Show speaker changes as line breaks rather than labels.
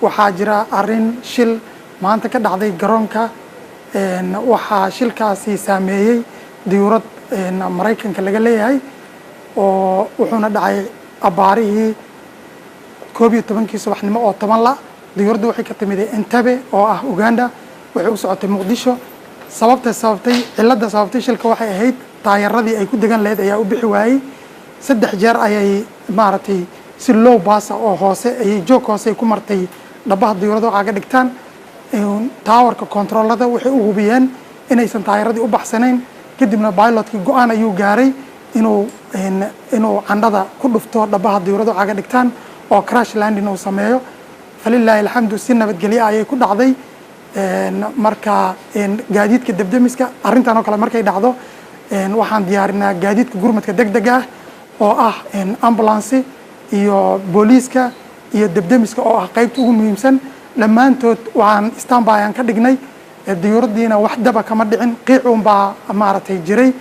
Waxaa jira arrin shil maanta ka dhacday garoonka. Waxaa shilkaasi saameeyey diyuurad Maraykanka laga leeyahay, oo wuxuuna dhacay abbaarihii 11-kii subaxnimo oo 10 la. Diyuuraddu waxay ka timid Entebbe oo ah Uganda, waxay u socotay Muqdisho. Sababta sababtay, cilladda sababtay shilka waxay ahayd taayaradii ay ku degan lahayd ayaa u bixi waayey. Saddex jeer ayay maaragtay si low pass ah oo hoose ayay joog hoose ay ku martay dhabaha diyuuradda waxaa ka dhigtaan. Towerka controlada waxay u hubiyeen inaysan taayaradii u baxsanayn. Kadibna pilotkii go'aan ayuu gaaray inuu candhada ku dhufto dhabaha diyuuradda waxaa ka dhigtaan oo crash landing uu sameeyo. Falilaahi alxamdu, si nabadgelyo ayay ku dhacday. Marka gaadiidka debdemiska arrintan oo kale markay dhacdo, waxaan diyaarinaa gaadiidka gurmadka deg dega ah oo ah ambulance iyo booliiska iyo debdemiska oo ah qaybta ugu muhiimsan. Dhammaantood waxaan standby aan ka dhignay. Diyuuraddiina wax daba kama dhicin, qiic uun baa maaragtay jiray.